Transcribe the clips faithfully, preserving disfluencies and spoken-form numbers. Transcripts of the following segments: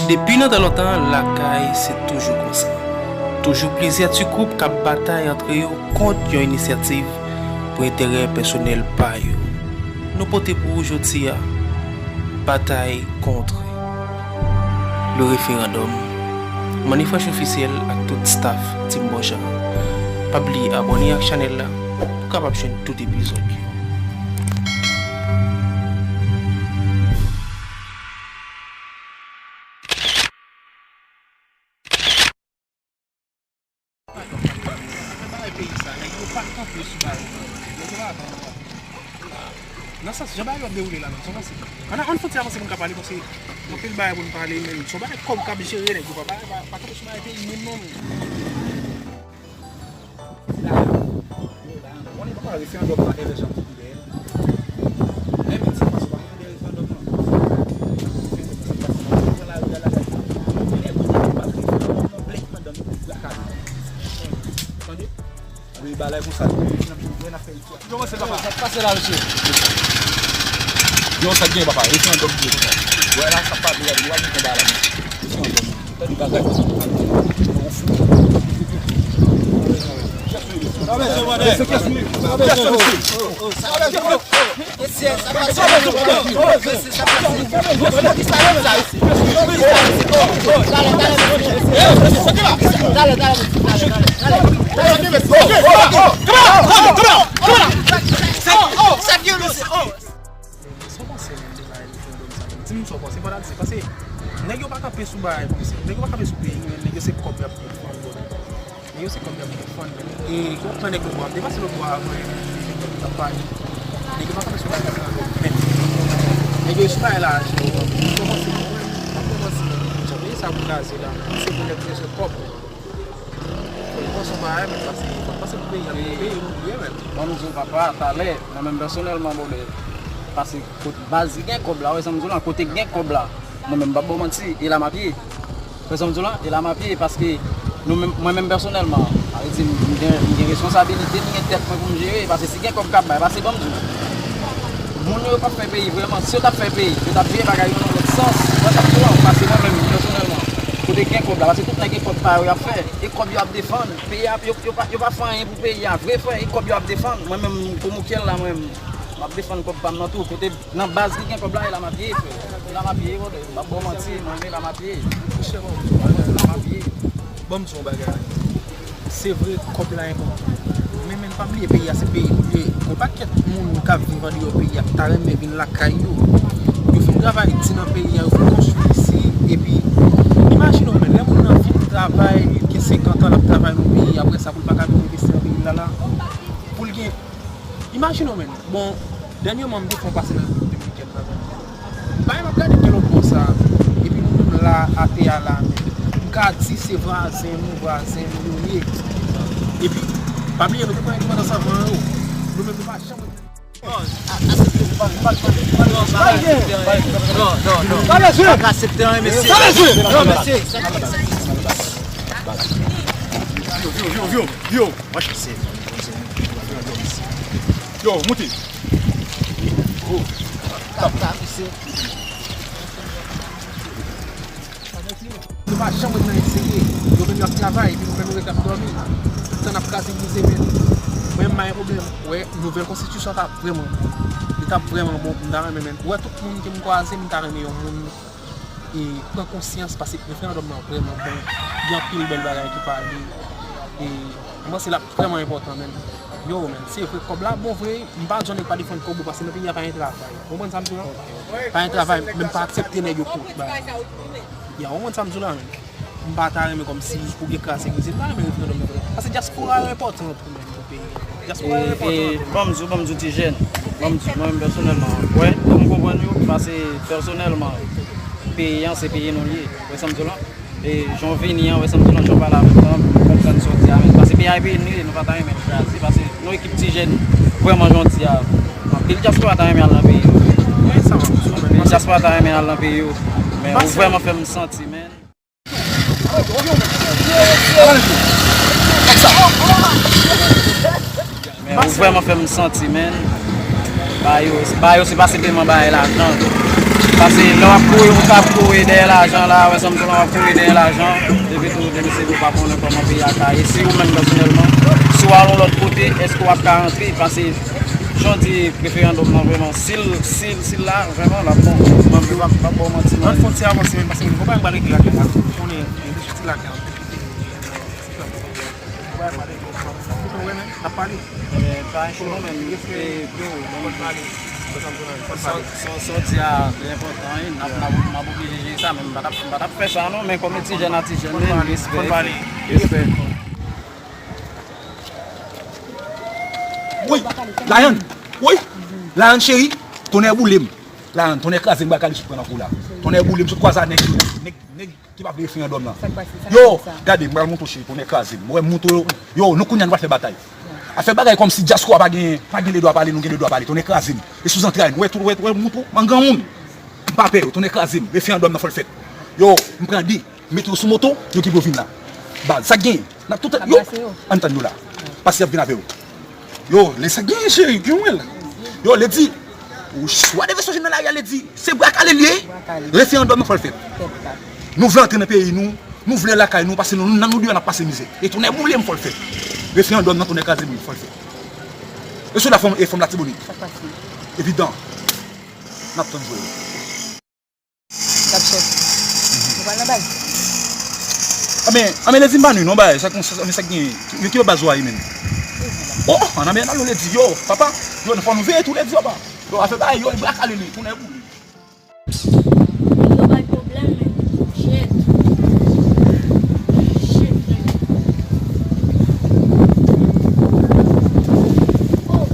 Depi nan tan lontan, lakay se toujou konsa. Toujou plizyè ti gwoup k ap batay antre yo kont yon inisyativ pou enterè pèsonèl pa yo. Nou pote pou ou jodi a, batay kont le referandòm, Manifresh Ofisyèl ak tout staff Team Bonjan. Pa bliye abòne ak chanèl la pou w kapab jwenn tout epizòd yo. Bagay peyi sa, nèg yo pa kanpe sou bagay. Nèg yo pa kanpe. Nan sans, jan bagay yo ap dewoule la menm, sa w panse? Ann, ann fouti avanse pou n ka pale, paske anpil bagay pou n pale, men se yon bagay kòb k ap jere, nèg yo pa, pa, pa, pa kanpe sou bagay peyi menm non, men. Konnen papa referandòm nan, Evè Jean Pierre. Lè menm sa pase pa gen de referandòm nan. Referandòm nan, sa pase nan lari a, lari a. Lè kote yo pa referandòm nan, blèk madanm yo pou lakay yo. Tande? Wi, bagay konsa, nou vin ap fè isi a. Yo, se papa. Sa k pase la, mesye? Yo, sa k gen, papa? Referandòm vre konsa. Wè la, sa pa vre, nou pa gen konba la, mesye. Referandòm. Tande bagay. Sa w panse menm de bagay referandòm sa menm? Di m sa w panse, pandan di, paske nèg yo pa kanpe sou bagay kòmsi, nèg yo pa kanpe sou peyi, men nèg yo se kòb y ap defann, bro. Nèg yo se kòb y ap defann, men. E gen yon nèg lòtbò ap depase lòtbò a, men, nèg yo pa kanpe sou bagay referandòm, men nèg yo sou bagay la, yo kòmanse, yo kòmanse, men, jan peyi sa pou kraze la, se pou nèg bezwen kòb, men. Fò n panse yon bagay, men, paske fò n panse pou peyi a, men peyi nou ye, men. Ban m di w, papa, talè, mwen menm pèsonèlman, bonè, pase kote baz ki gen kòb la, wè sa m di w la, kote gen kòb la, mwen menm m p ap ba w manti, e la m ap ye. Wè sa m di w la, e la m ap ye, paske nou menm, mwen menm pèsonèlman, sa vle di m gen, m gen responsabilite, m gen tèt mwen pou m jere, paske si gen kòb k ap bay, paske ban m di w, moun yo p ap fè peyi vrèman, si yo t ap fè peyi, yo t ap jere bagay yo nan lòt sans, wè sa m di w la, paske mwen menm pèsonèlman, kote gen kòb la, paske tout nèg gen kòb pa yo y ap fè, e kòb yo ap defann, peyi a, yo, yo pa, yo pa fè anyen pou peyi a, vre frè, e kòb yo ap defann, mwen menm, kòm Okyèl la, mwen menm, m ap defann kòb pa m nan tou, kote nan baz ki gen kòb la, e la m ap ye, frè. E la m ap ye, brother. M p ap ba w manti, non, e la m ap ye. Monchè, ban m di w yon bagay. E la m ap ye. Ban m di w yon bagay. Se vre, kòb la enpòtan. Men, men, pa bliye, peyi a, se peyi nou ye. Gon pakèt moun k ap viv andeyò peyi a, ki ta renmen vin lakay yo. Yo fin travay di nan peyi a, yo fin konstwi isi, epi, imajine w, men, lè moun nan fin travay, li gen senkant an, l ap travay nan peyi, apre sa, pou l pa ka vin envesti nan peyi l la, la, pou l gen Imajine w, men. Bon, dènyèman, m te fè yon pase nan de mil kèt la, men. Bagay m ap gade gen lòt bò sa, epi nou menm la, atè a la, men. M ka di se vwazen nou, vwazen nou yo ye. Epi, pa bliye, nou te pran endepandans anvan yo. Nou menm, nou pa janm. Non, non, non. Pa ka aksepte anyen, mesye. Non, mesye. Yo, yo, yo, yo, yo. Yo, moute. Yo pa janm wè nan eseye. Yo menm y ap travay, epi nou menm nou ret ap dòmi. Tan ap kraze brize, men. Mwen, m pa gen pwoblèm. Wè, nouvèl konstitisyon ta vrèman bon. Li ta vrèman bon, m ta renmen, men. Wè, tout moun ke m kwaze, m ta renmen yon moun e pran konsyans, paske referandòm nan vrèman bon. Gen anpil bèl bagay ki pale. E mwen panse l ap vrèman enpòtan, men. Yo, men, se vre, kòb la bon vre. M pa di yon nèg pa defann kòb ou, paske nan peyi a pa gen travay. Ou konprann sa m di w la? Pa gen travay, men m pa aksepte nèg yo kont bagay. Ya, ou konprann sa m di w la, men. M pa ta renmen kòmsi pou gen kraze brize. M ta renmen referandòm nan vrèman. Paske dyaspora yo enpòtan. Dyaspora yo enpòtan. E, e, ban m di w, ban m di w ti jèn, ban m di w, mwen menm pèsonèlman, wè, m konprann yo, paske pèsonèlman, peyi an, se peyi nou l ye, wè sa m di w la? E, jan w vini an, wè sa m di w la, jan w pale avèk mwen, m konprann sa w di a, men, paske peyi a, e peyi nou ye, nou pa ta renmen l kraze, paske nou ekip ti jèn, vrèman, jan w di a, anpil dyaspora ta renmen al nan peyi yo. Anpil dyaspora ta renmen al nan peyi yo, men ou vrèman fè m santi, men. Men ou vrèman fè m santi, men. Ba yo, ba yo, se pa senpleman ba yo lajan. Paske lè w ap kouri, ou ka ap kouri dèyè lajan la, wè sa m di w la, w ap kouri dèyè lajan. Epi tou, depi se pou w pa konnen kòman peyi a ka ye. Si ou menm pèsonèlman, si w al yon lòt kote, èske w ap ka rantre? Paske, jan w di, referandòm nan vrèman, si l, si l, si l la, vrèman, l ap bon. Mwen, mwen p ap, p ap ba w manti, non. Lòt fwontyè avanse menm, paske mwen pa m pa regle lakay la. Konnen, e, de soti lakay la. Ou pa pale, ou pa pale. Ou konprann, men? N ap pale. Ebyen, pa enchou non, men, e, freo, bon, sa, sa, sa w di a, li enpòtan, wi. N ap, n ap, n ap oblije jere sa, men m pa t ap, m pa t ap fè sa, non, men kòm e ti jèn a ti jèn, men, respè, respè. Woy! Layann! Woy! Layann cheri, tonnè boule m. Layann, tonnè kraze m, baka li sot pran nan kou la. Tonnè boule m, sot kwaze a nèg yo, nèg, nèg ki pa vle referandòm nan. Sa k pase? Sa k Yo, fè sa? Gade, m pral montre w cheri, tonnè kraze m. Wè, m montre w. Yo, nou kounye a nou pral fè batay. Afè bagay kòmsi dyaspora pa gen, pa gen ledwa pale, nou gen ledwa pale. Tonnè kraze m. E sou zantray m. Wè, tout, wè, wè, m montre w, m granmoun. M pa pè yo, tonnè kraze m. Referandòm nan fò l fèt. Yo, m pran de. Mete yo sou moto, yo ki pou vin la. Baz, sa k genyen? N ap tout, yo, ann tann yo la. Paske y ap vin avè yo. Yo, lè sa k genyen, cheri, gen wè la. Yo, Ledi, ou ch-, whatever sa w jwenn nan lari a, Ledi, se bra kale l ye. Referandòm nan fò l fèt. Nou vle antre nan peyi nou, nou vle lakay nou, paske nou, nan nou deyò n ap pase mizè. E tonnè boule m fò l fèt. Referandòm nan tonnè kraze m fò l fèt. E sou la fòm, e fòm Latibonit. Evidan. N ap tann jwe. K ap chèf. Nou pral nan baz. Anben, anben, Ledi m pa nou non, bay. Sa k, sa, sa k gen? Ki, ki baz ou a ye menm? Oh, oh, ann anben, ann Ledi, yo, papa. Yo, fò nou veye tou Ledi, papa. Yo, afè bay, yo, bra kale li, tonnè boule. Yo bay pwoblèm, men. Shit. Shit, men. Oh.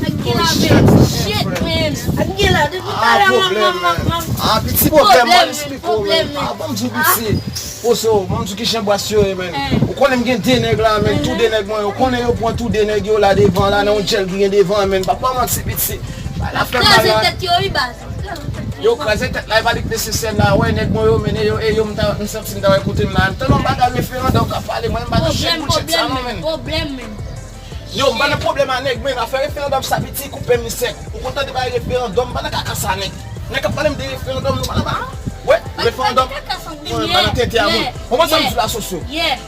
Ak gen la, men. Shit, men. Ak gen la, depi talè m ap, m ap, m ap, m ap. Ah, piti pwoblèm, mwen eksplike w, men. Ah, ban m di w piti. Poso, ban m di w ki jan bras yo ye, men. Ou konnen m gen de nèg la, men. Tou de nèg mwen yo. Ou konnen yo pran tou de nèg yo la devan, la, nan yon djèl ki gen devan, men. Pa pran manti, piti. Bay la fè mal la. Kraze tèt yo, wi, baz. Yo kraze tèt la, e pa li k nesesè la. Wè, nèg mwen yo mennen yo, e yo, m ta, m santi m ta wè kote m la. M tande yon bagay referandòm k ap pale, mwen, m pa nan shit bullshit sa non, men. Pwoblèm, men. Yo, m pa nan pwoblèm a nèg, men afè referandòm sa piti koupe m sèk. Ou konn tande bagay referandòm, m pa nan kaka sa, nèg. Nèg k ap pale m de referandòm, nou pa nan ba. Wè, referandòm. Mwen, m pa nan tenten a moun. Ou konn sa m di la, Sosyo?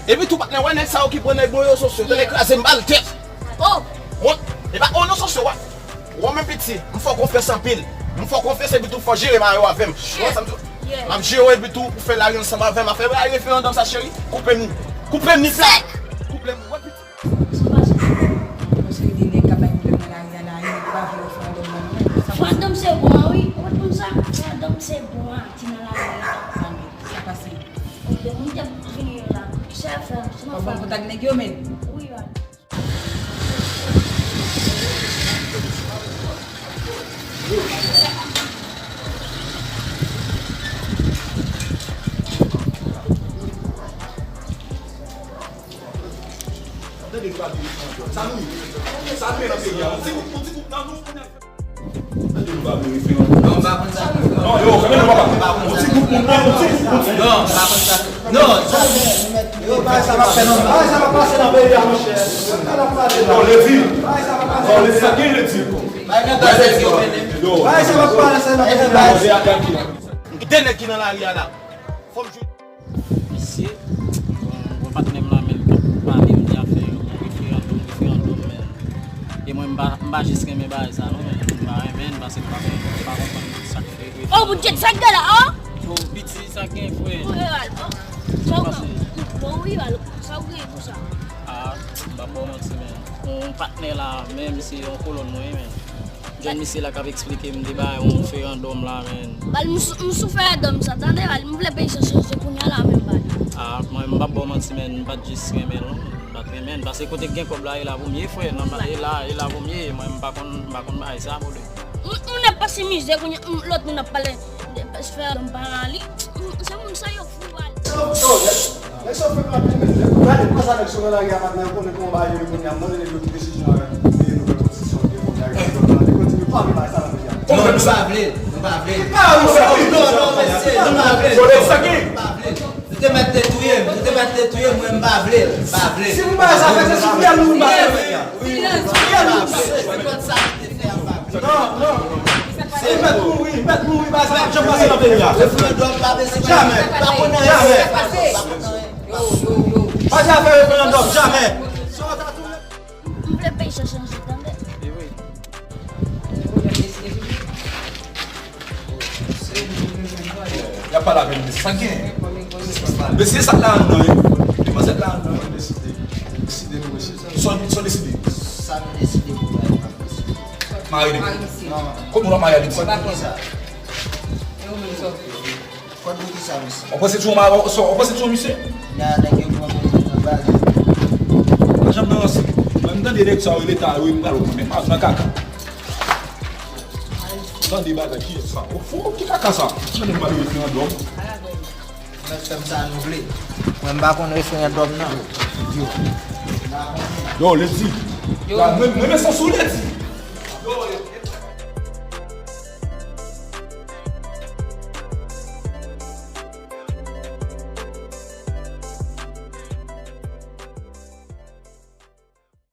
Epi tou, patnè, wè, nèg sa yo ki pran nèg mwen yo, Sosyo, tande kraze m bal tèt. Mwen, e pa, oh non, Sosyo, wè. Ou menm piti, m fè w konfyans anpil. M fè w konfyans epi tou fò w jere mayo avè m. Ou wè sa m di w? M ap jere w epi tou ou fè lari ansanm avè m. Afè bagay referandòm sa cheri, koupe m li. Koupe m li flat. Koupe m, ou wè piti. Sa pase? Paske gen nèg k ap bay pwoblèm nan lari a la, yo pa vle referandòm nan non. Referandòm se bon an wi. Ou pa t konn sa? Referandòm se bon an ki nan lari a. Anben, sa pase? Ok, moun k ap vini yo la. Sa fè, se mwen fè. Ou pran kontak nèg yo menm? Wi, wi. Sa nou ye? Sa nou ye nan peyi a? Yon ti gwoup, yon ti gwoup nan nou. Non, m pa konn sa. Non, yo, fèmen non, papa. Yon ti gwoup moun, yon ti gwoup moun. Non, m pa konn sa. Non, sa. Yo, bagay sa pa fè non. Bagay sa pa pase nan peyi a, monchè. Yo, Ledi. Bagay sa pa pase. Yo, Ledi, sa gen Ledi. Bagay nan gaz yo mennen. Yo. Bagay sa pa pase nan peyi a. Yo, de nèg ki nan lari a la. Fò m jwenn. Misye, bon, bon patnè m la, men, li t ap pale m de afè yon referandòm, referandòm, men. E mwen, m pa, m pa jis renmen bagay sa, non, men. M pa renmen l, paske m pa konn, m pa konprann sa k fè referandòm. Oh, Boudyèt, sa k gen la, oh? Yo, piti, sa k gen, frè? Bon, Rival, oh. Sa w gen? Bon, Rival, sa w gen pou sa? Ah, m p ap ba w manti, men. Yon patnè la, men, misye yon kolòn mwen, men. Jwenn misye la k ap eksplike m de bagay yon referandòm la, men. Bal, m sou, m sou referandòm sa, tande, bal, m vle peyi sa chanje kounye a la menm, bal. Ah, mwen, m p ap ba w manti, men, m pa t jis renmen l, non. M pa t renmen l, paske kote k gen kòb la, e la pou m ye, frè. Nan, e la, e la pou m ye. Mwen, m pa konn, m pa konn bagay sa, brother. M, m ap pase mizè kounye a, m, lòt moun ap pale de referandòm pa nan li. M, se moun sa yo fou, bal. Nèg sa yo fèk anpil, men. Nèg yo gade, pran sa nèg sou nan lari a, patnè, yo konnen kòman bagay yo ye kounye a. M mande nèg yo ki desizyon yo peye nouvèl konstitisyon ki ye kounye a, yo kontinye pa vle bagay sa nan peyi a. Non, nou pa vle l, nou pa vle l. Ah, wi, sa, wi. Non, non, mesye, nou pa vle l. Kote sa ki? Nou pa vle l. Nou te mèt te touye m, nou te mèt te touye m, mwen, m pa vle l, m pa vle l. Si nou bagay sa fèt, se sou pyè nou, nou pa vle l. Wi, sou pyè nou. Se konn sa nou te fè a, m pa vle l. Non, non. Li mèt mouri, li mèt mouri, baz la ap janm pase nan peyi a. Jamè. Jamè. Pa gen afè referandòm, jamè. M vle peyi sa chanje, tande. Y ap pale avè m de sa gen. Mesye, sa la anndan, wi. Demwazèl la anndan. Sa w deside? Sa w deside? Sa nou deside pou nou. Mari li. Kòman w ap mari avèk sa? Kòd pou ki sa, mesye? Ou panse ti yon mari, ou panse ti yon misye? Nan nèg yo pran mwen nan baz. Pa janm nan ranse. Mwen, m tande nèg sa yo rele ta yo, m pral wè mwen menm. Al nan kaka. Tande bagay, kiyès sa? Ou fou, ki kaka sa? Tande m pale referandòm. Mwen fè m sa nou vle. Mwen, m pa konn referandòm nan. Yo, Ledi. Yo. Mwen, mwen, men sans ou, Ledi.